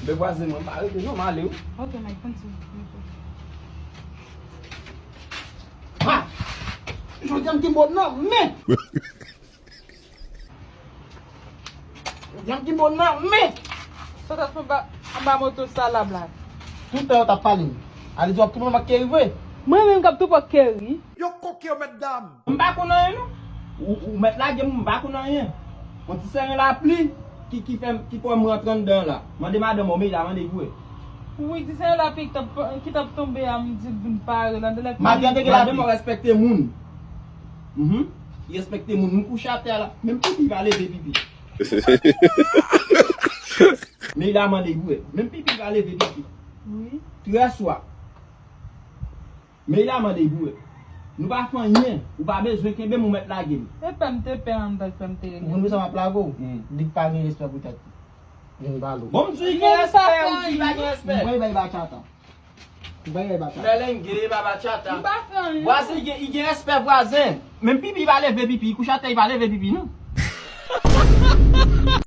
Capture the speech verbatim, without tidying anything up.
Men vwazen mwen, m pa rete non, m ale wi. Ok, Mike, kontinye. Ha! Jodi a m gen mò nan men. Jodi a m gen mò nan men. Sa w t ap fè anba, anba moto sa la, Black? Tout tan yo t ap pale m. Ale di w ap tounen m ak Kerry vre. Mwen menm k ap tounen ak Kerry? Yo koke yo mèt dam. M pa konn anyen non. Ou, ou mèt lage m, m pa konn anyen. Yon ti seren lapli ki, ki fè m, ki fè m rantre anndan la. Mande madanm ou, men la mande pou wè. Wi, ti seren lapli ki t ap, ki t ap tonbe a, m di l vin pare l anndan la. Madanm te gen lapli. Madanm ou respekte moun. Mhm. Li respekte moun. M kouche atè la. Menm pipi pa leve pipi. Men la mande pou wè. Menm pipi pa leve pipi. Wi. Trè swa. Men la mande pou wè. Nou pa fè anyen. Ou pa bezwen kenbe m, ou mèt lage m. E pè m te pè anndan k fè m te rele. Ou konn pou sa m ap lage w? Dik pa gen respè pou tèt li. Vin balo. Bon, m di w gen respè, ou di pa gen respè. Mwen bay bachata. Mwen bay bachata. Mèlenge, baba tchata. M pa fè anyen. Vwazen, li gen, li gen respè vwazen. Menm pipi pa leve pipi, li kouche atè, li pa leve pipi non.